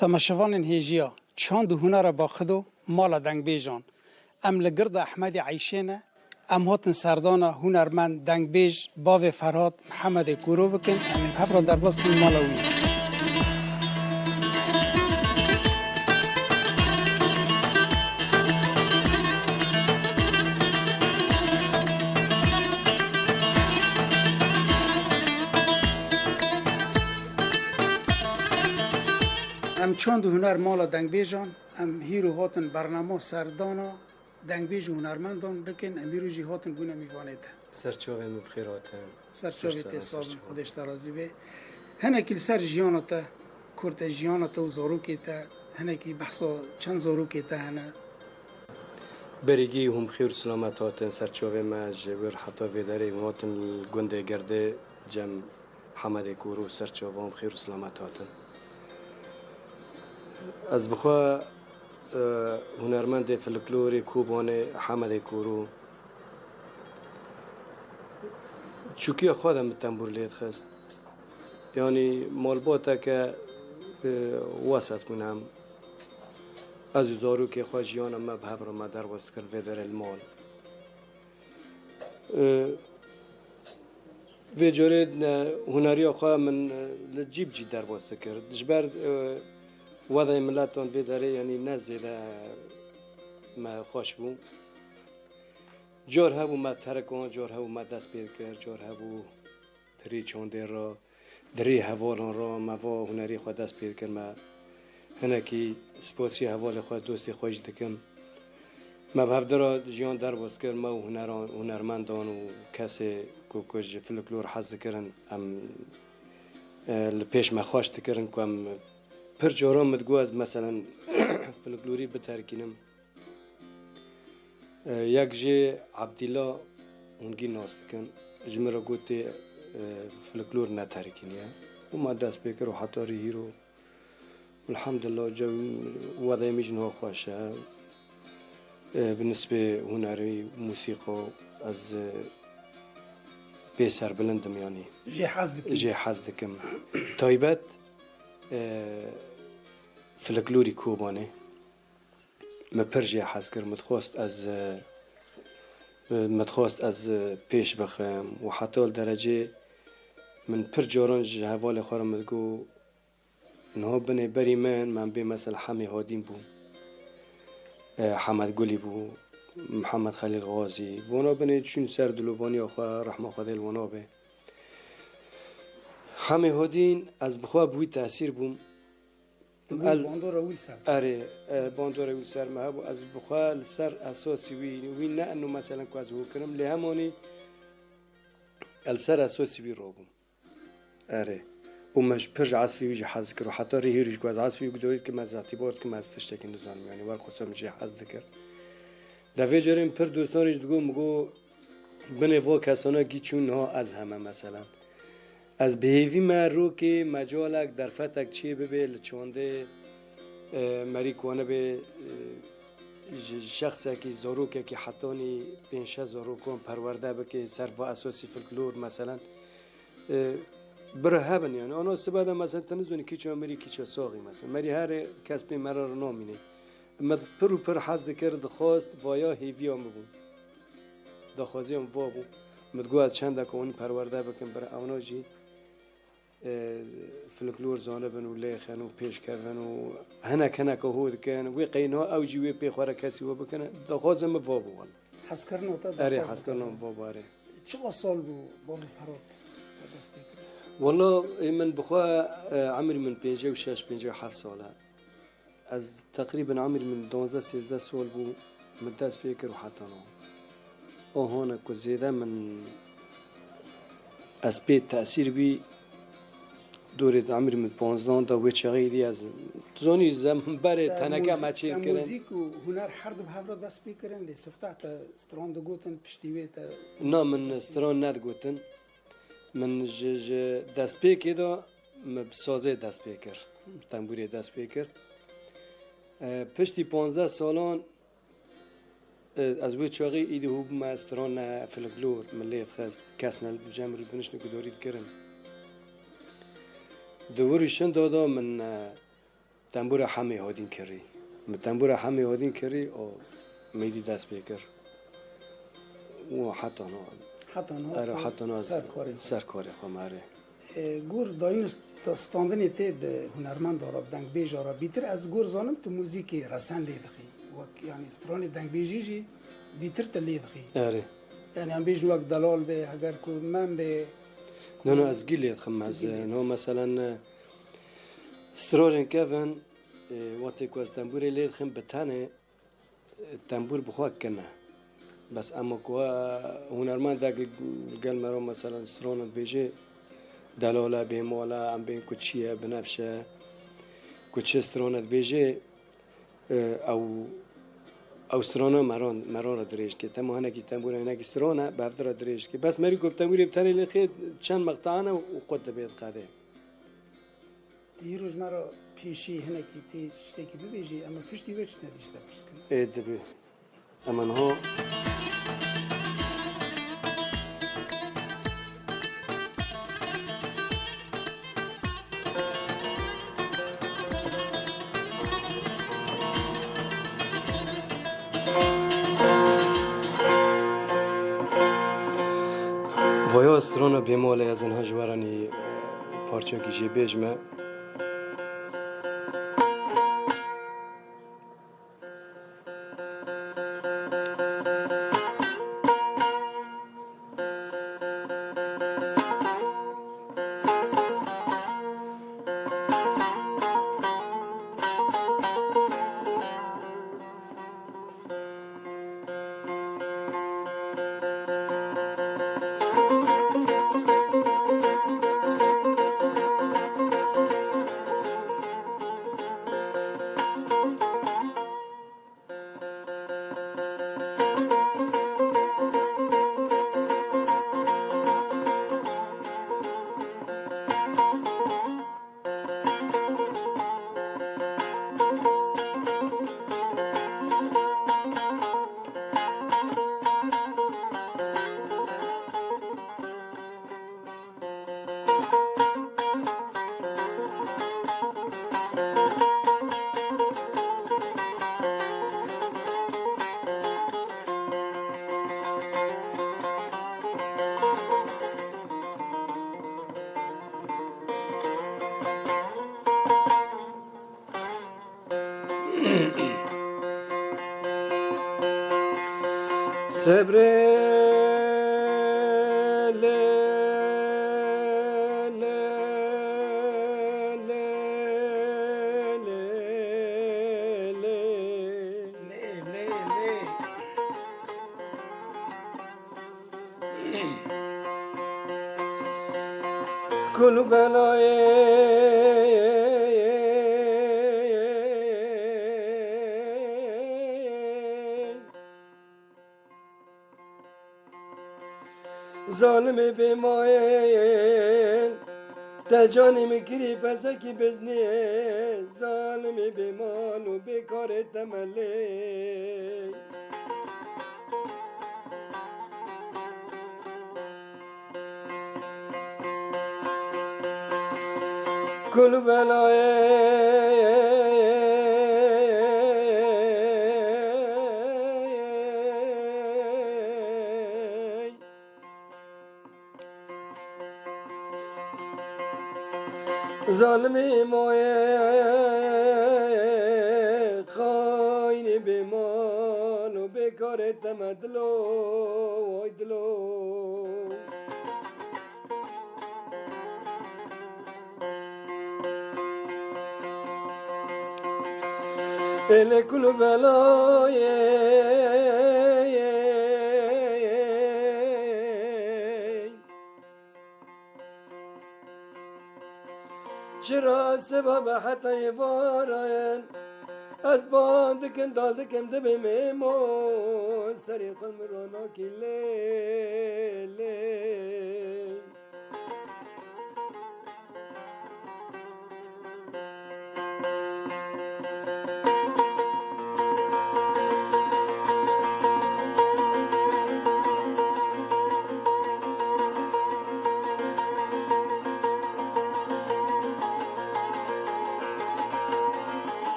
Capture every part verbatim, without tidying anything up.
Temaşevanên hêjiya, çand û hunera Baxido, mala dengbêjan. Em li Girda Ehmedê Eyşê ne. Em hatin serdana hunermend, dengbêj, bavê Ferhat, Mihemedê Kûro bikin. Em ê bi hev re derbas bin mala wî. Em çand û huner mala dengbêjan, em hîro hatin bernama serdana dengbêj û hunermendan bikin, em hîro jî hatin bûne mîvanê te. Ser çavên min bi xêr hatin. Ser çavê te, sağ bin, Xwedê ji te razî be. Hinekî li ser jiyana te, kurte jiyana te û zarokê te, hinekî behsa çend zarokê te hene? Berî gî hûn bi xêr û silamet hatin ser çavê me, ji wir heta vê derê hûn hatin li gundê Girdê, cem Hemedê Kûr û ser çavan bi xêr û silamet hatin. Ez bi xwe, e, hunermendê folklorê Kobanê Hemedê Kûr û çûkiya xwe de min tembûr lê dixist. Yanî malbateke, e, wesat bûn em. Ez û zarokê xwe jiyana me bi hev re me derbas dikir vê derê li mal. E, Vê carê, e, huneriya xwe min, e, li cî bi cî derbas dikir. Ji ber, e, wedayê miletan vê derê, yanî ne zêde, e, me xweş bû. Car hebû me terikan, car hebû me dest pê dikir, car hebû di rê çandê re, di rê hevalan re me va hunerê xwe dest pê dikir. Me hinekî spasî hevalê xwe, dostê xwe jî dikim. Me bi hevdira jiyan derbas kir, me û huneran, hunermendan û kesê ku, ku ji folklor hez dikirin, em, e, li pêş me xweş dikirin ku em pir caran min digot ez, meselen, folklorî biterkînim. E, yek jê Ebdîla, hûn gî nas dikin, ji min re got tê, e, folklor neterkîniye. Û me dest pê kir û heta rê hîro Elhamdulillah, cem-, wedê min jî niha xweş e. E, bi nisbê hunerî, musîqa ez, e, pê serbilind im, yanî. Jê hez dikim. Jê hez dikim. Taybet, e, folklorî Kobanê. Me pir jê hez kir, min dixwest ez, e, min dixwest ez, e, pêş bixim û heta li derecê min pir caran ji hevalê xwe re min digot, Niha binê berî min, me bê mesela Hemê Hadîn bû, e, Hemed Gulî bû, Mihemed Xelîl Xazî, vana binê çûn ser dilovaniya xwe, rehma Xwedê li wana be. Hemê Hadîn, ez bi xwe bi wî tesîr bûm. Tu bûyî El-, bandora wî li ser te. Erê, e, bandora wî li ser me hebû. Ez bi xwe li ser esasî wî, wî ne eno meselen ku ez hûr kirim, lê hemanî ez li ser esasî wî rabûm. Erê. Û me ji pir ji esfê wî jî hez dikir û heta rê hîrî jî ku ez esfê wî guhdorî dikim, ez îtîbar dikim, ez tiştekî nizanim. Yanî wer qasam jê hez dikir. De vê carê min pir dostan jî digot, min got, binê va kesana gî çûn niha ez heme meselen. Ez bi hêvî me rokê mecalek, derfetek çê bibe li çandê, e, merî ku anibe, e, ji şexsekî, zarokekî hetanî pênc şeş zarokan perwerde bike, ser va esasî folklor meselen. E, bira hebin, yani. Ana sibe de, mesela, tu nizanî kîça mirî, kîça saxî, mesela. Merî herê kes pê mera re namîne. Me pir û pir hez dikir, dixwest, vaya hêviya min bû. Daxwaziya min va bû. Min digot, ez çendeka wan perwerde bikim, bira ewna jî, e, folklor zanibin û lêxin û pêşkevin û hinek hineka hûr dikin. Wê qeyna ew jî wê pê xwe re kesî we bikin. Daxwazê min va bû, wele. Hezkirina te, erê, daxwazê te hezkirina min va bû, erê. Çiqa sal bû bavê Ferhat te dest pê kir? Wela, ê min bi xwe, e, emrî min pêncî û şeş, pêncî û heft sal e. Ez teqrîben emrî min duwazdeh sêzdeh sal bû, min dest pê kir û heta niha. O hane ku zêde min ez pê tesîr bî, dorê di emrî min panzdan de wê çaxê dî ez, tu zanî, zemberê teneke me çêkirin. Te muzîk û huner her du bi hev re dest pê kirin, lê sifteh te stran digotin, piştî wê te... Na, min stran nedigotin. Min ji, ji destpêkê de min bi sazê dest pê kir, bi tembûrê dest pê kir. E, piştî panzdeh salan, e, ez wê çaxê îdî hûbûme strane folklor, min lê dixist, kes ne li cem rûdinişt û gudarî dikirin. Di wir û şinda de min, e, Tembûra Hemê Hodîn kirî. Min tembûra Hemê Hodîn kirî û mêdî dest pê kir. Û heta no. Heta no Ero, tu heta no ser xwarê xwe. Ser xwarê xwe me, erê. E, gor dayîn û st-, standinê tê bi hunermenda re, bi dengbêja re bîtir. Ez gor zanim tu muzîkê resen lê dixî. Wek, yanî, stranê dengbêjî jî bîtir tu lê dixî. Erê. Yanî, em bêjin wek Delal bê, heger ku Mem bê. No, no, ez gî lê dixim, ez, Gî lê no, dixim. Meselen, e, Strorên kevin, e, wextê ku ez tembûrê lê dixim bi tenê, e, tembûr bi xwe kin e. Bes ema ku, e, hunermendek li gel me re, meselen, strona dibêje, Delal e, Bêmal e, em bên ku çi ye, Binefşe, ku çi strona dibêje, e, ew, ew strona meran, meran re dirêj dike. Dema hinekî tembûr e, hinekî stron e, bi hev re dirêj dike. Bes merî ku bi tembûrê bi tenê lê dixê, çend meqta hene û qut dibe diqede. Tu îro ji me re pêşî hinekî tê tiştekî bibêjî, em ê piştî wê tiştine dî ji te pirs kin. Ê, dibe. Em ê niha Vaya strana Bêmal e, ez niha ji we re nî parçekî jê bêjime. Sebre le, le, le, le, le. Le, le, le. Kul belayê. Zalimê bêmayên, te canê min kirî pesekî biznê, zalimê bêmal û bêkarê temelê. Kul belayê. Zalimê mayê, xaynê bêmal û bêkarê te me dilo, way dilo. Êlê kul û belayê. Çira siba be heta êvarayên, ez ban dikim, dal dikim, dibêm êmo, serê xwe min ronakî lê, lê.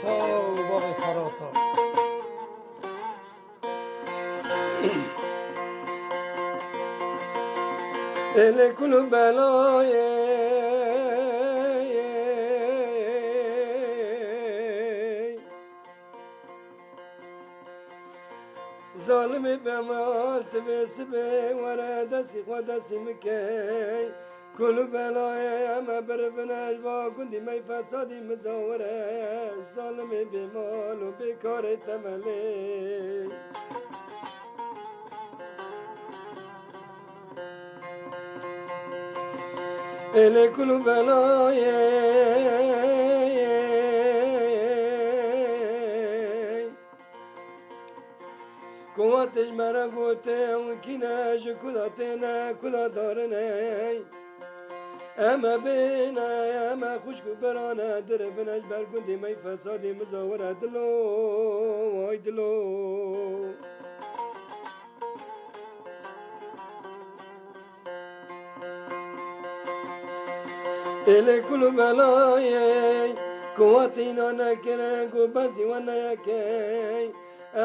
Sağ ol, bavê Ferata. Êlê kul û belayê. Zalimê bemal, ti vê sibê were destî xwe destî min key. Kul û belayê em e birivine ji va gundî me yî fesadî mizawire. Zalimê bêmal û bêkarê temelê. Êlê kul û belayê. Kuwatê ji me re gote, ew kî ne, ji kuda têne, kuda darine. Em e bêne, em e xwişk û birane, direvine ji ber gundê me yî fesadê mizawire dilo, way dilo. Êlê kul û belayê, kuwatîna nekirin, ku bezî we neyekey.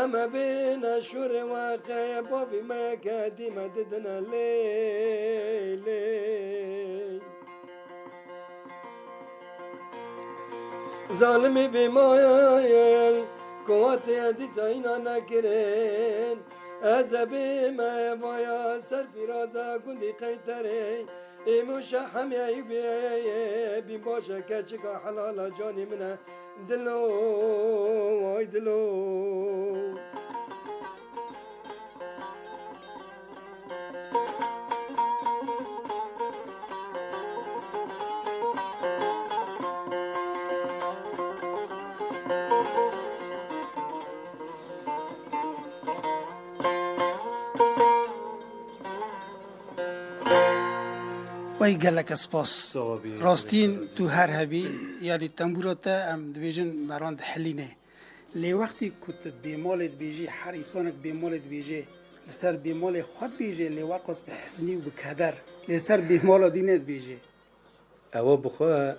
Em e bêne şûrê we qeye, bavî me yeke, dî me didine lê, lê. Zalimî bêmayel, kuwatê dîsa îna nekirin. Ez ê bême vaya ser fîraza gundî qeyterê. Îmo şehemê ew bê, bîn baş e keçika helala canê min e. Dilo, way dilo. Wey geleke spas. Sawa bî. Rastîn tu her hebî, yanî tembûra te em dibêjin meran dihilîne. Lê wextî ku tu bêmalê dibêjî, her însanek bêmalê dibêje, li ser bêmalê xwe dibêje, lê weqas bi hiznî û bi keder, lê li ser bêmala dî nedibêje. Ewa bi xwe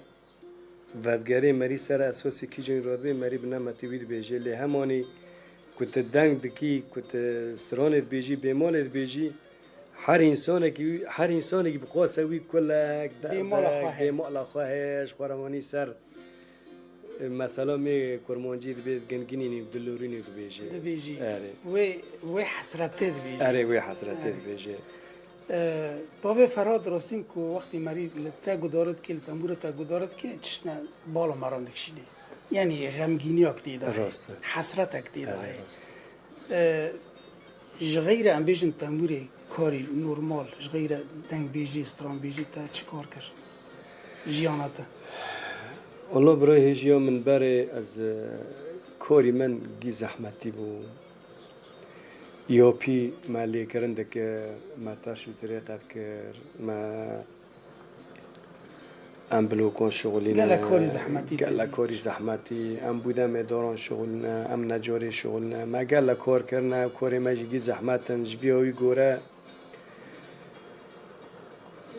vedigerê merî ser esasê kîjan îrad bê, merî bi nemetê wî dibêje. Lê hemanî ku tu deng dikî, ku tu stranê dibêjî, bêmalê dibêjî, her însanekî, her însanekî bi qasa wî kulek, bêmala xwe heye, bêmala xwe heye, ji xwe re wanî ser. Mesela me kurmancî dibê gingînînî û dilorînî dibêjê. Dibêjî. Erê. Wê, wê hesretê dibêjî. Erê, wê hesretê dibêjê. Ee, bavê Ferhat, rastîn ku wextî merî li te gudar dikê, li tembûra te gudar dikê, tiştine bala meran dikişînê. Yanî xemgîniyak tê de heye. Rast e. Hesretek tê de heye. Erê, rast e. Ee, ji xeyre em bêjin tembûrê karî normal, ji xeyre dengbêjî, stranbêjî te çi kar kir? Jiyana te? Wala birayê hêjiya min berê ez, e, karî min gî zehmetî bû. Yapî me lêkirin dike, me terş û zirêqe dikir, me em blokan şixulîne. Gelek karî zehmetî tê. Gelek karî zehmetî. Em bûdemê daran şixulîne, em necarê şixulîne. Me gelek kar kirine, karê me jî gî zehmet in. Ji vîya wî gore,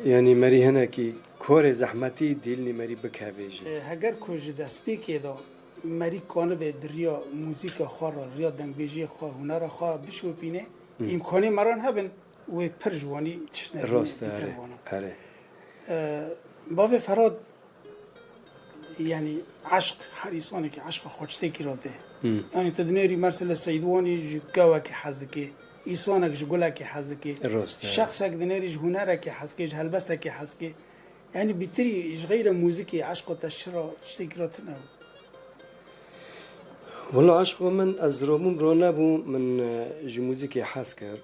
yanî merî hinekî karê zehmetî dîlnî merî bikeve jî. E, heger ku ji destpêkê de merî kanibe di riya muzîka xwe re, riya dengbêjiyê xwe, hunera xwe bişopîne, Hı. îmkanê meran hebin, wê pir ji wanî tiştine bîtir wana. Rast e, erê, erê. E, bavê Ferhat, yanî eşq, her însanekî eşqa xwe tiştekî re tê. Hı. Yanî tu dinêrî mesela Seydwanî ji gewekê hez dike, însanek ji gulekê hez dike, rast e, şexsek dinêrî ji hunerekê hez dike, ji helbestekê hez dike. Yanî bîtirî ji xeyre muzîkê eşqa te şira tiştekî re tune bû? Wela eşqa min, ez rabûm ranebû, min, e, ji muzîkê hez kir.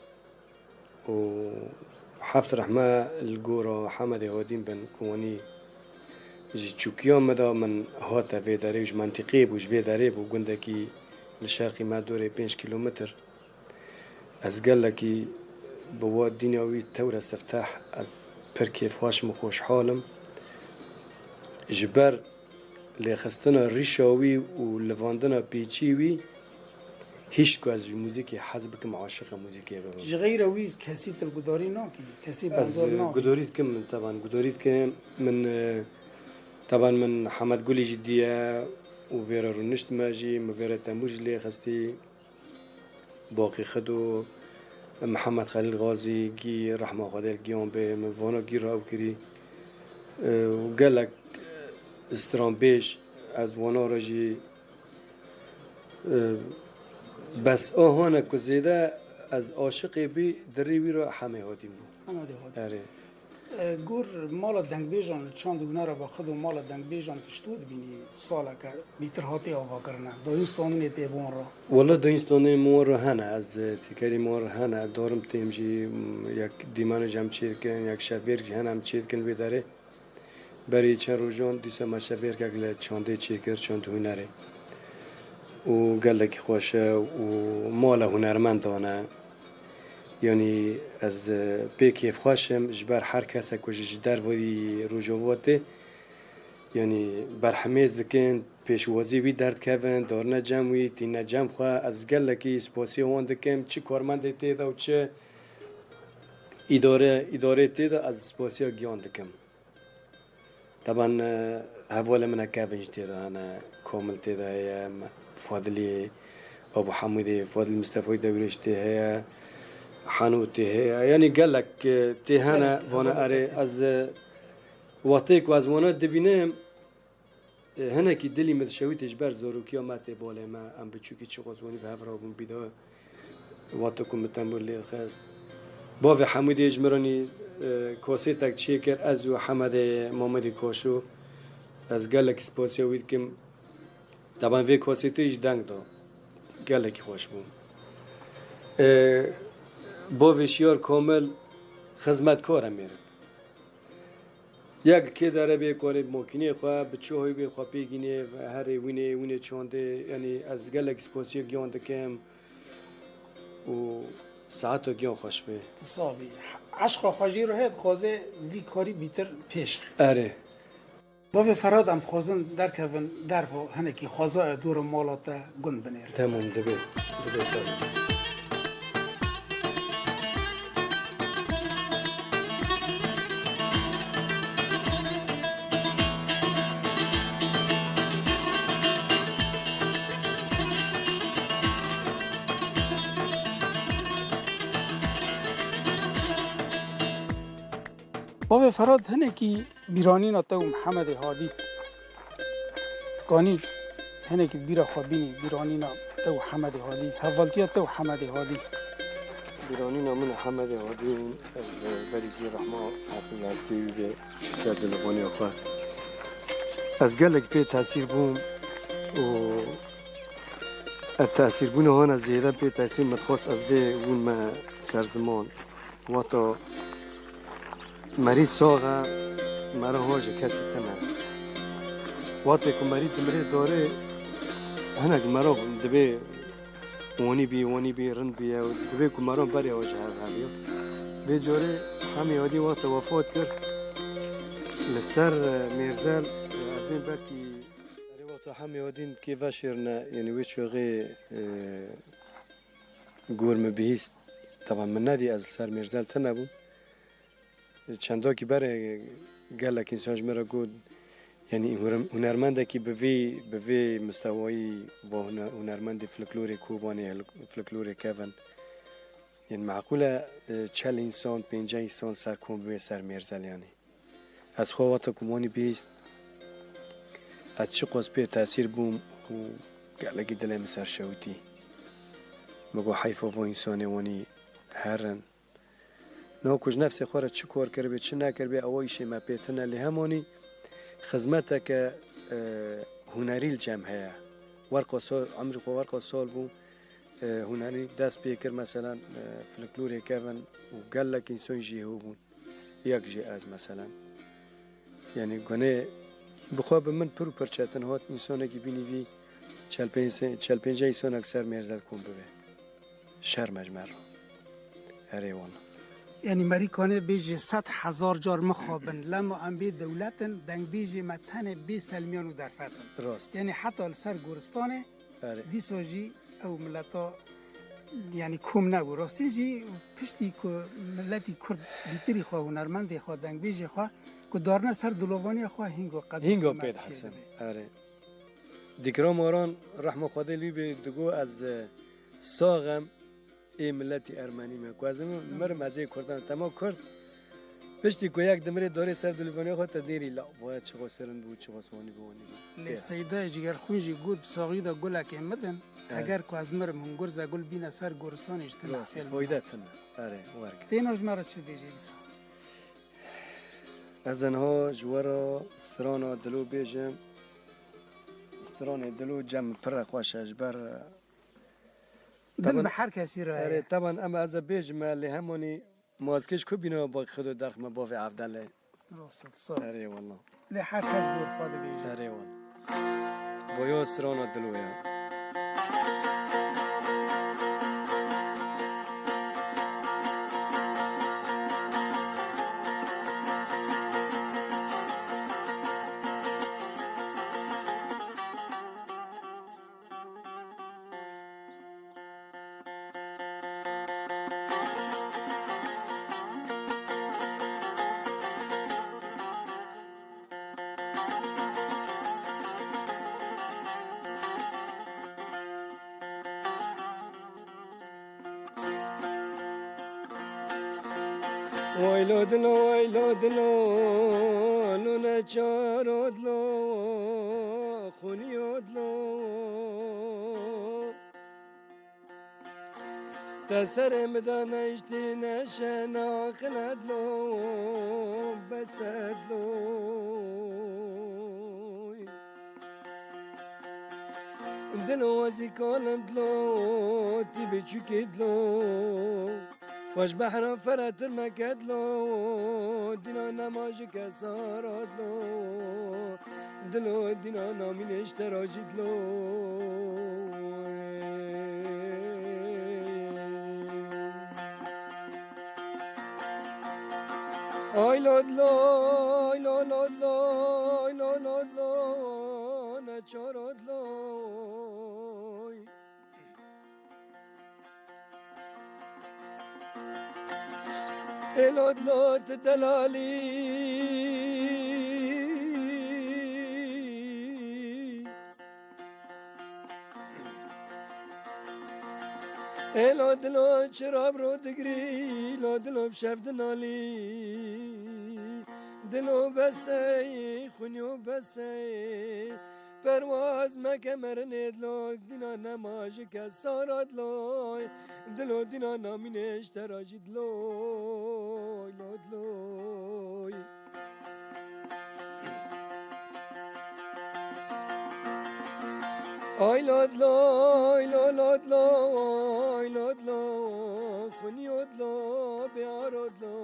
Û heft rehme li gora Hemedê Hadîn bin ku wanî ji çûkiya min de min hate vê derê û ji mentîqê bû, ji vê derê bû, gundekî li şerqî me dorê pênc kîlometr. Ez gelekî bi wa dîna wî tewre sifteh, ez pir kêfxweş im û xweşhal im. Ji ber lêxistina rîşa wî û livandina pêçî wî, hişt ku ez ji muzîkê hez bikim, aşiqa muzîkê bibim. Ji xeyra wî kesî tu li gudarî nakî, kesî bendor nakî? Ez gudarî dikim, min teban gudarî dikim. Min, e, teban min Hemed Gulî jî diye, Û vêre rûnişt me jî, min vêre tembûr jî lê xistî. Baqî Xido, Mihemed Xelîl Gazî gî rehma Xwedê li giyan be, min vana gî raw kirî. E, û gelek stranbêj ez wana re jî, e, bes a hane ku zêde ez aşiqê bî, di rê wî re Hemê Hadî bû. Hemedê Hadî. Erê. E, gor mala dengbêjan li çand û hunera Baqî Xido, mala dengbêjan tu ji to dibînî saleke bîtir hatiye avakirine? Dayîn standinê tê bi wan re? Wele dayîn standinê min wan re hene. Ez, e, têkerî min wan re hene. Darim têm jî, m, yek dîmenê jî em çêdikin, yek şevbêrk jî hene em çêdikin vê derê. Berî çend rojan dîsa me şevbêrkek li çandê çêkir, çand û hunerê. Û gelekî xweş e û mala hunermendan e. Yanî ez, e, pê kêfxweş im ji ber her kesek ku ji, ji derveyî Rojava tê. Yanî berhemêz dikin, pêşwazî wî derdikevin, darine cem wî, tîne cem xwe. Ez gelekî spasiya wan dikim, çi karmendê tê de û çi îdare, îdarê tê de ez spasiya giyan dikim. Teban, e, hevalê min e kevin jî tê de hene, Komil tê de heye, me-, Fadilî, Abu Hemûdê, Fadil Mistefayî Dewrêş tê heye, Hanû tê heye. Yanî gelek, e, tê hene, gelek vana hevalê erê tê. Ez, e, wextê ku ez wana dibînim, e, hinekî dilî min dişewitê ji ber zarokiya me tê balê me, em biçûkî çiqas wanî bi hev re bûn bîda. Wexto ku min tembûr lê xist. Bavê Hemûdê ji min re nî, e, kasêtek çêkir, ez û Hemedê Mamedê Kaşo. Ez gelekî spasiya wî dikim. Teban vê kasêtê jî deng da. Gelekî xweş bû. E, Bavê Şiyar Komil xizmetkar e mêr. Yek kê dere bê karê bi makînê xwe, bi çi hoy bê xwe pê gînê, herê wînê, wînê çandê, yanî ez gelek spasiya giyan dikim û saeta giyan xweş bê. Ti sabî. Eşqa xwe jê re heye, dixwaze vî karî bîtir pêş xe. Erê. Bavê Ferhad, em dixwazin derkevin derve, hinekî xwezaya dûr û mala te gund binêrin. Temam, dibe, dibe, tabii. Bavê Ferhad, hinekî bîranîna te û Mihemedê Hadî. Kanî hinekî bîra xwe bînî, bîranîna te û Hemedê Hadî, hevaltiya te û Hemedê Hadî. Bîranîna min û Hemedê Hadî, ez, e, berî gî rehma haqî hestê wî bê, şikete li xwaniya xwe. Ez gelek pê tesîr bûm û ev tesîrbûna hana zêde pê tesîr min dixwest ez vê wûn me ser ziman. Wata merî sax e, mera hoje kesî tune. Watê ku merî dimirê darê, hinek mera dibê wanî bî, wanî bî, rind bî, ew dibê ku mera berê hoje hev hebiyo. Vê carê Hemî Hadî wate wefat kir. Li ser, e, Mêrzel, e, erdê belkî. Erê, wexta Hemî Hadîn kê veşêrine, yanî wê çaxê, e, Gor min bihîst, teban min nedî, ez li ser Mêrzel tune bûm. Çendakî berê gelek însan ji min re got, yanî huner-, hunermendekî bi vî, bi vî mistewayî, va hune-, hunermendê folklorê Kobanê, folklorê kevin. Yanî meqûl e, e, çel însan, pênceh însan ser kom bibê ser Mêrzel yanî. Ez xwe wexta ku wanî bihîst, ez çiqas pê tesîr bûm û gelekî dilê min ser şewitî. Min got, heyfa van însanê wanî herin. Niha ku ji nefsê xwe re çi kar kiribê, çi nekiribê, ewa îşê me pê tune. Lê hemanî xizmeteke, e, hunerî li cem heye. Werqa sal, emrê xwe werqa sal bû, e, hunerî dest pê kir, meselen, e, folklorê kevin û gelek însan jî hû bûn. Yek jî ez, meselen. Yanî gunê bi xwe bi min pir û pir çetin hat, însanekî bînî vî çel pênc se-, çel pênceh însanek ser Mêrzel kom bibe. Şerm e ji me re. Erê wana. Yanî merî kanê bêjê sed hezar car mixabin, lema em bê dewlet in, dengbêjê me tenê bê selmiyan û derfet in. Rast. Yanî heta li ser goristanê Erê. Dîsa jî ew mileta, yanî kom nebû. Rastî jî piştî ku miletî Kurd bîtirî xwe, hunermendê xwe, dengbêjê xwe ku darine ser dilovaniya xwe, hîngo qedr Hîngo hikûmet pê çê dihesin. Dibê. Erê. Dîkra Maran, rehma Xwedê lî bê, digo ez, e, sax im, ê miletî ermenî me. Ku ez mirim, ez ê Kurdan, tema Kurd. Piştî ku yek dimirê darê ser dilûvanê xwe te dêrî la, vaya çixa serin bû, çixa wanî bû, wanî bû. Lê Ya. Seyda Cigerxwîn jî got, bi saxî de gulekê midin. Evet. Eger ku ez mirim, hûn gurze gul bîne ser goristanê ji te Rastî, nehfêl fayde bûne. Tine. Erê, werge. Têna ji me re çi dibêjê dîsa? Ez niha ji we re strana dilo bêjim. Stranê dilo cem pir e xweş e ji ber, Dil Taban, bi her kesî re erê, ye. Taban em ez ê bêjim e, lê hemanî mazkê ji ku bîne bak xido derxime bavê Evdelê. Rast e, sağ ol. Erê wala. Lê her kes dor xwe dibêje. Erê wala. Boyo strana dilo ye. Waylo dilo, waylo dilo, lo neçaro dilo, xuniyo dilo. Te serê min de neştî neşe naqile dilo, bese dilo. Dilo ez ê kalim dilo, tî biçûkê dilo. Xweş behra feretir meke dilo, dîna nema ji kesara dilo. Dilo dîna namînê ji te re jî dilo. Ay lo dilo, ay lo lo dilo, ay lo lo dilo, neçaro dilo. Ê lo dilo tu delalî. Ê lo dilo çira bi ro digirî, lo dilo bi şev dinalî. Dilo bes e, xwinyo bes e. Perwaz meke merinê dilo, dîna nema ji kesara dilo. Dilo dîna namînê ji te re jî dilo, lo dilo. Ay lo dilo, ay lo lo dilo, ay lo dilo, xwinyo dilo, bêaro dilo.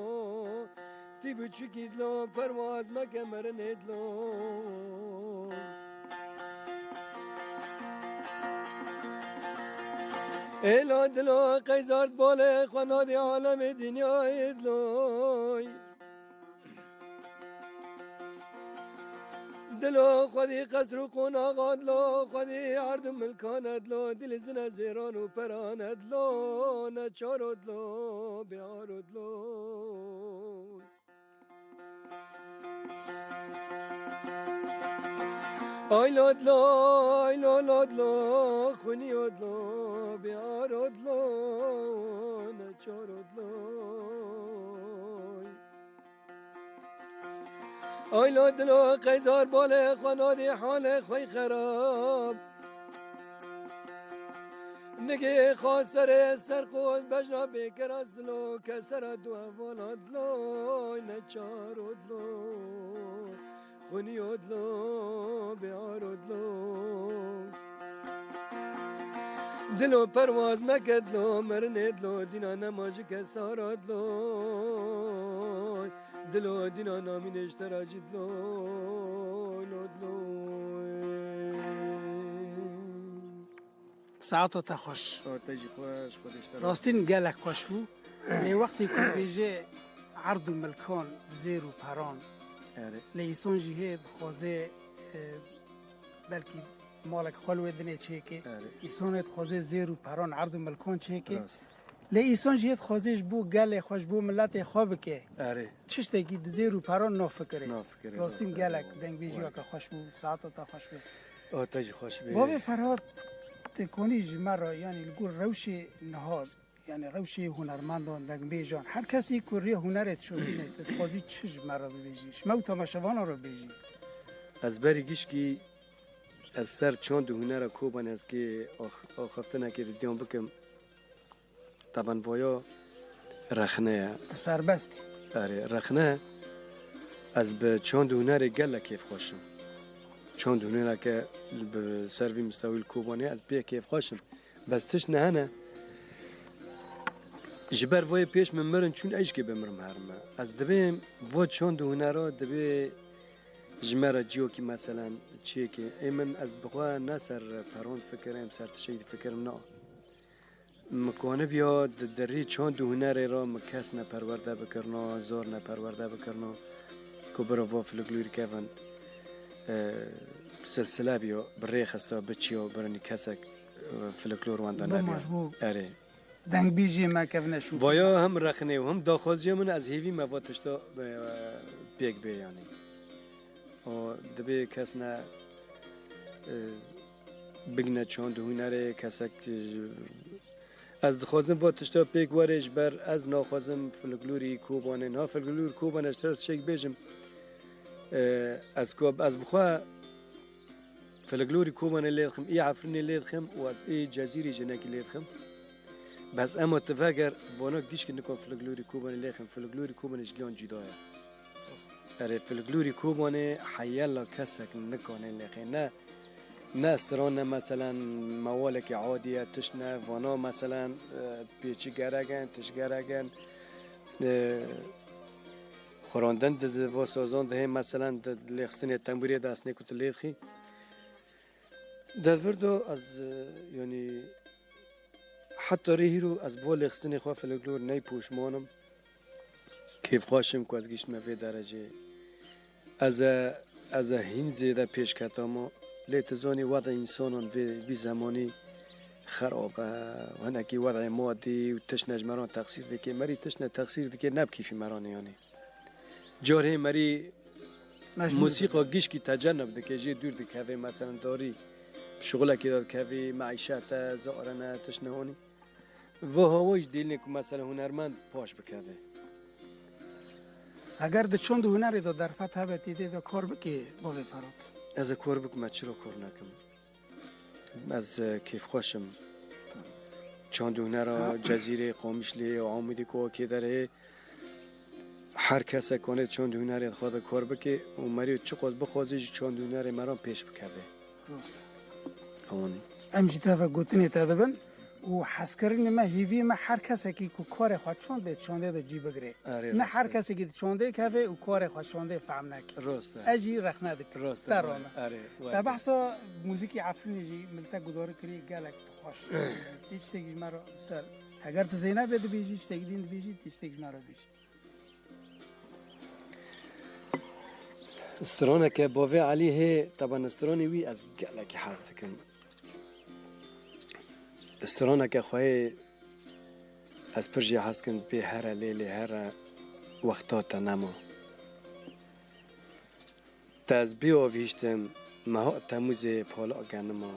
Tî biçûkî dilo, perwaz meke merinê dilo. Ê lo dilo, qeyzar balê xwe nadî alemê dinyayê dilo. Dilo xwedî qesr û qonaxa dilo, xwedî erd û milkan e dilo, dilî zine zêran û peran e dilo, neçaro dilo, bêaro dilo. Ay lo dilo, ay lo lo dilo, xwinî yo dilo, bêaro dilo, neçaro dilo. Ay lo dilo, qeyzar balê xwe nadî halê xwe xerab. Nigê xwe serê ser qol bejna bêkeras dilo, kesera du hevala dilo, neçaro dilo, xwinî yo dilo, bêaro dilo. Dilo perwaz meke dilo, merinê dilo, dîna nema ji kesara dilo. Dilo dîna namînê ji te re jî dilo, lo dilo. Saeta te xweş. Saeta te jî xweş, Xwedê ji te razî. Rastîn gelek xweş bû. Lê wextê ku dibêje erd û milkan, zêr û peran. Erê. Lê îsan jî hê dixwaze, e, belkî malek xwe li wê dinê çêke. Erê. Îsan hê dixwaze zêr û peran, erd û milkan çêke. Rast. Lê îsan jî hê dixwaze ji bo gelê xwe, ji bo miletê xwe bike. Erê. Tiştekî bi zêr û peran nafikirê. Nafikirê, Rastîn rast, gelek erê. Dengbêjiyeke xweş bû, saeta te xweş be. O te jî xweş bê. Bavê Ferhat, te konî ji me re, yanî li gor rewşê niha, yanî rewşê hunermendan, dengbêjan, her kesî ku rêya hunerê dişopîne, te dixwazî çi ji me re bibêjî? Ji me û temaşevana re bibêjî? Ez berî gişkî, ez ser çand û hunera Kobanê ez kê ax-, axaftinekê didiyan bikim. Taban voya rexne ye. Tu serbest î. Erê, rexne, ez bi çand û hunerê gelek kêfxweş im. Çand û hunereke bi ser vî mistewî li Kobanê ez pê kêfxweş im. Bes tişt ne hene. Ji ber voyê pêş min mirin çûn, ez jî kê bimirim herime. Ez dibêm vo çand û hunera dibê ji me re ciyokî meselen çiyekê. Ê min ez bi xwe ne ser peron difikirim, ser tiştekî difikirim, na. Min konibûya di derî çand û hunerê re min kes neperwerde bikirina, zor neperwerde bikirina ku bira va folklorî kevin, e, silsile biya, bi rê xista, biçiya, birinî kesek, e, folklor wenda nebiya. Bima ji bo Erê. Dengbêjê me kevine şû. Vaya hem rexnê û hem daxwaziya min, ez hêvî me va tişta, e, pêk bê yanî. O dibê kes ne, e, bigine çand û hunerê, kesek, e, ez dixwazim va tişta pêk were, ji ber ez naxwazim folklorî Kobanê. Niha folklorî Kobanê, ez tiştek bêjim, e, ez ku, ez bi xwe folklorî Kobanê lê dixim, ê Efrînê lê dixim û ez ê Cezîrê jinekî lê dixim. Bes ema tu veger, vana gişkî nikan folklorî Kobanê lê dixim, folklorî Kobanê ji giyan cuda ye. Erê, folklorî Kobanê heyela kesek nikane lêxê. Ne, ne stran, ne meselen mewalekî adî ye, tişt ne, vana meselen, e, pêçî gerek in, tişt gerek in. E, xurandin di, di va sazan de hê meselen di lêxistinê tembûrê de esnê ku tu lêxî. Dezvir do ez, e, yanî, heta rê hîro ez bo lêxistinê xwe folklor ney poşman im. Kêfxweş im ku ez gihiştime vê dereceyê. Ez e, ez e hîn zêde pêş ketama. Lê tu zanî, weda însanan vê, vî zemanî xerab e. Hinekî wedayê madî û tiştne ji me re texsîr dike. Merî tiştne texsîr dike, ne bi kîfî me re ne yanî. Carê merî Mecbûr muzîka dike. Gişkî tecenub dike, jê dûr dikeve, meselen darî şixulekê de dikevî, meîşet e, zarine, tiştne honî. Vo hawa jî dêlîne ku meselen hunermend paş bikeve. Eger di çand û hunerê de derfet hebe, tê dê de kar bikê, bavê Ferhat? Ez ê kar bikim, ez çira kar nekim? Ez, e, kêfxweş im. Çand û hunera Cezîrê, Qamişlê, Amûdê ku kê derê, her kesek kanê çand û hunerê xwe de kar bike û merî çiqas bixwaze jî çand û hunerê me re pêş bikeve. Rast. Ewanî. Em jî teve gotinê te dibin û hezkirinê me, hêviyê me her kesekî ku karê xwe çand bê, çandê de cî bigire. Erê, ne rast her e. Kesekî di çandê keve û karê xwe çandê fehm neke. Rast e. Ez jî rexne dikim. Rast e. Te rame. Erê, were. Te behsa muzîkî Efrînê jî min te guhdar kirî, gelek xweş. Tê tiştekî ji me re ser. Heger tu Zeynebê dibêjî, tiştekî din dibêjî, tê tiştekî ji me re bêjî. Straneke bavê Elî hê, taban stranê wî ez gelekî hez dikim. Straneke xwe yê ez pir jê hez kim, bê here lê lê here wexta te nema. Te ez bê avîştim, meha Temûzê pala genima.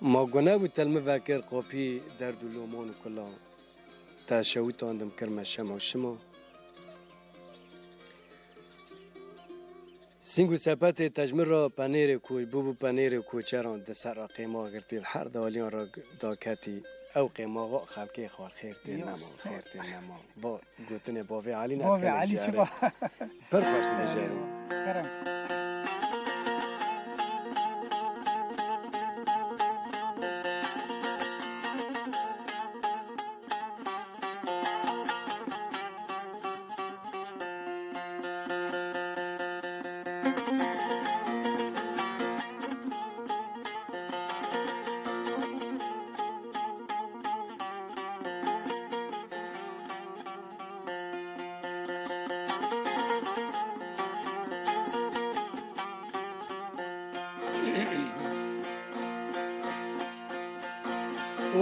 Ma gune bû te li min vekir qapî derd û loman û kula. Te şewitandim kirme şema şima. Sîng û sepetê te ji min re penêrê ku-, bûbû penêrê koçeran di ser re qêma girtî, li her daliyan re daketî. Ew qêmaxa xelkê xwe xêr tê nema, xêr tê nema. Bo gotinê bavê Elî ne, bavê Elî çi ba? Pir xweş dibêje. Kerem.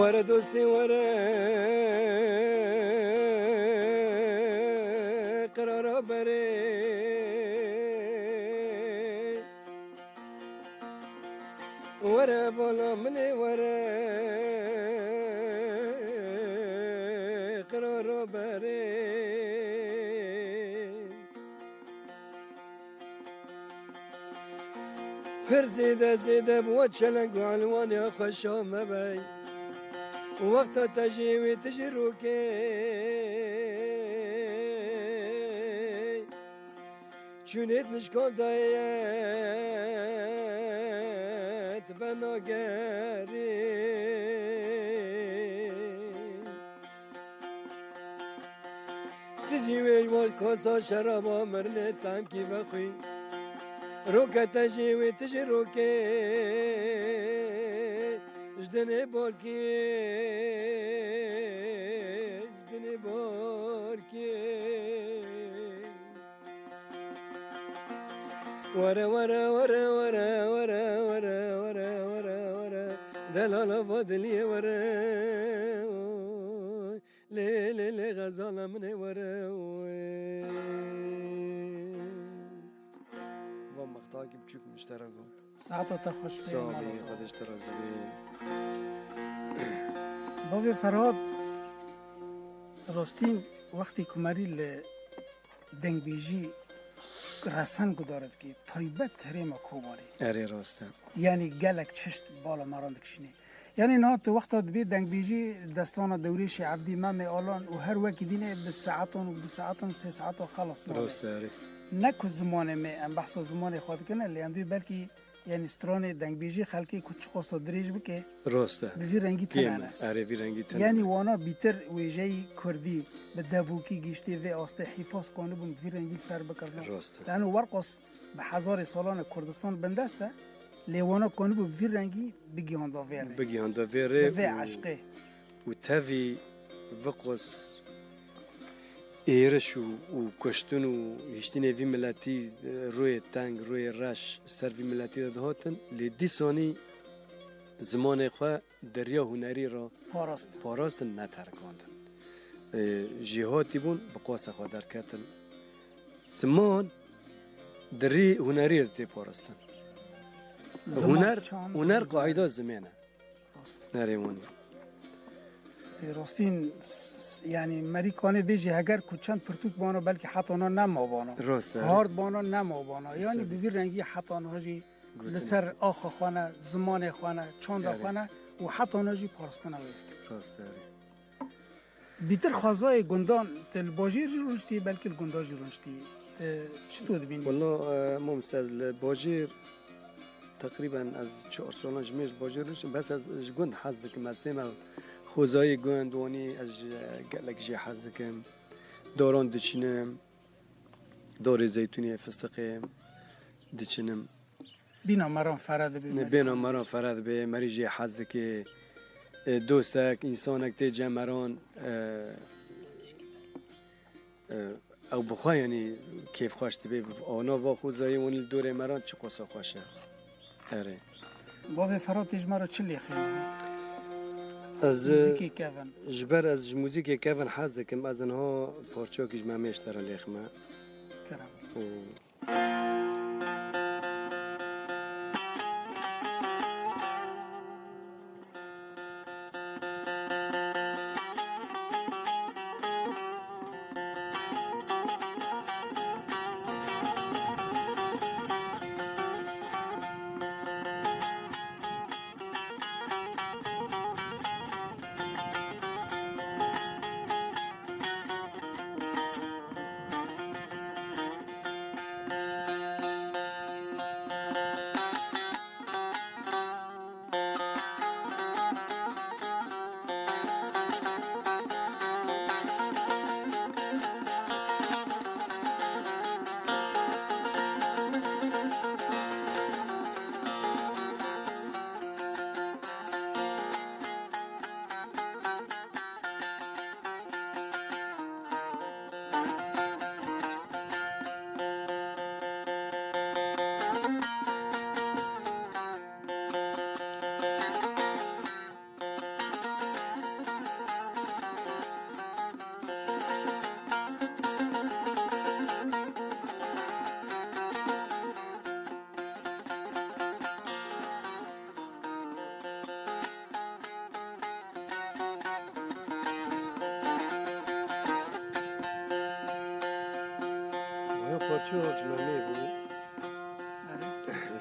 Were dostê were, qirara berê. Were vala min ê were, qirara berê. Pir zêde zêde bi we çeleng û elwanê xweşa me bey. Wexta te jî wê tu jî rokê. Çûnêt nişkan dayê tu venagerî. Tu jî wê ji wan kasa şeraba mirinê temkî vexwî. Roke te jî wê tu jî rokê. Ji dinê balkê, ji dinê balkê. Were, were, were. Delala va diliyê were. Lê, lê, lê, xezala min ê were. Va mextakî biçûk min ji te re got. Saeta te xweş be, Sağ ol, mala te. Xwedê ji te razî be. Bavê Ferhat, rastîn wextî ku merî li dengbêjî resen guhdar dikî, taybet herêma Kobanê. Erê, rast e. Yanî gelek çişt bala me re dikişînê. Yanî niha tu wexta dibê dengbêjî destana Dewrêşê Evdî, Memê Alan û her wekî dînê bi saetan û du saetan û sê saetan xelas nabe. Rast e, erê. Ne ku zimanê me, em behsa zimanê xwe dikin, lê em dibê belkî, yanî stranê dengbêjî xelkê ku çiqasa dirêj bike, Rast e. Bi vî rengî Kêm tune e. Ne. Erê, vî rengî tune Yanî ne. Wana bîtir wêjeyî kurdî bi devokî gihiştê vê astê hîfaz kanibûn bi vî rengî ser bikirina. Rast e. Lano werqas bi hezarê salan e Kurdistan bindest e, lê wana kanibû bi vî rengî bigihanda vê rê. Bigihanda vê rê Bi vê û, eşqê. Û tevî viqos êriş û, û kuştin û hiştinê vî miletî, e, rûyê teng, rûyê reş ser vî miletî de dihatin, lê dîsanî zimanê xwe di riya hunerî re Parast. Parastin, neterikandin. E, jêhatî bûn, bi qasa xwe derketin. Ziman di rî hunerî de tê parastin. Ziman Huner, çand huner dibû. Qaîda zimên e. Rast. Nerê wanî. E, rastîn, s-, s-, yanî merî kanê bêjî heger ku çend pirtûk bano, belkî heta na nema bano. Rast e. Hard bano, nema bano. Yanî Rast e. Bi vî rengî heta na jî Gotin. Li ser axa xwe ne, zimanê xwe ne, çanda Erê. Xwe ne û heta na jî parastina wê dike. Rast e, erê. Bîtir xwezayê gundan, te li bajêr jî rûniştî, belkî li gundan jî rûniştî. Te çito dibînî? Wela, e, mamoste, ez li bajêr teqrîben ez çar salan ji mêr ji bajêr rûniştim, bes ez ji gund hez dikim. Ez tême xwezayê gund, wanî ez ji gelek jê hez dikim. Daran diçinim, darê zeytûnê, fistiqê diçinim. Bîna meran fere dibe, Ne, merî bêna xanê meran bêjî. Fere dibe, merî jê hez dike. E, dostek, însanek tê cem meran, e, e, ew bi xwe, yanî, kêfxweş dibe. Ana va xwezayê wan li dorê meran çi qasa xweş e. Erê. Bavê Ferhat, tê ji me re çi lêxîne? Ez, Muzîkê kevin. Ji ber ez ji muzîkê kevin hez dikim, ez niha parçeyekî ji Memê ji te re lêxime. Kerem. Û Parçok ji me nêbû.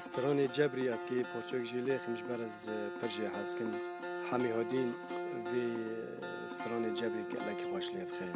Stranê Cebrî ez kê parçok jî lêxim ji ber ez pir jê hez kim. Hemî Hodîn vê stranê Cebrî gelekî xweş lê dixê.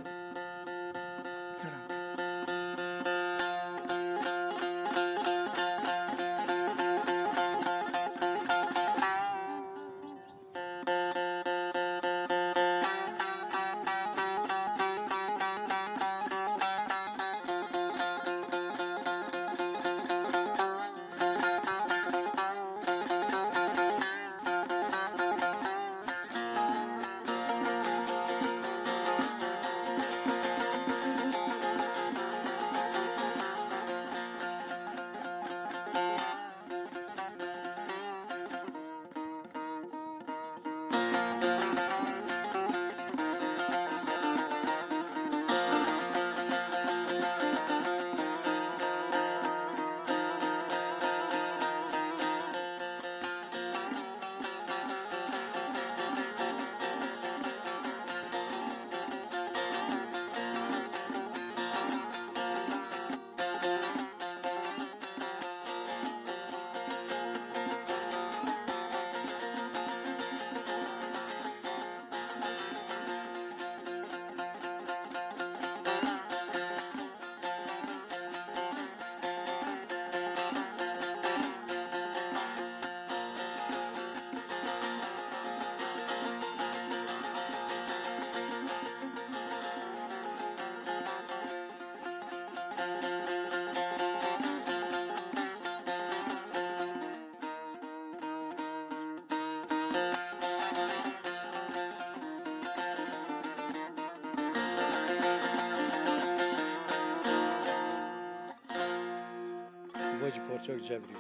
Bo jî parçak Cebrî.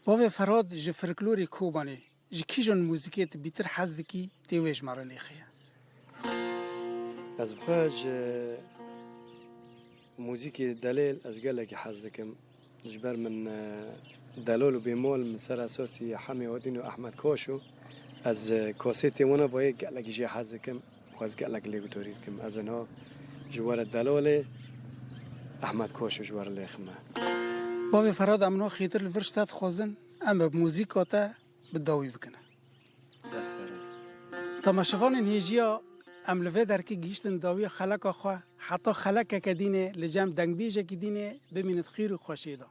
Bavê Ferhat ji folklorê Kobanê ji kîjan muzîkê tu bîtir hez dikî, tê wê ji me re lêxê? Ez bi xwe ji muzîkê delêl ez gelekî hez dikim. Ji ber min, e, delol û bêmol min ser esasî Hemê Hodîn û Ehmed Koş û ez, e, kasetê wana bayê gelekî jê hez dikim û ez gelek lê guhdorî dikim. Ez ina ji we re delolê Ehmed Koş û ji we re lêxime. Bavê Ferhat, em no xêtir li vir ji te dixwazin, em bi muzîka te bi dawî bikine. Ser serê. Temaşevanên hêjiya, em li vê derkê gihîştin dawiya xeleka xwe, heta xelekeke dînê li cem dengbêjekî dînê bimînit xêr û xweşiyê de.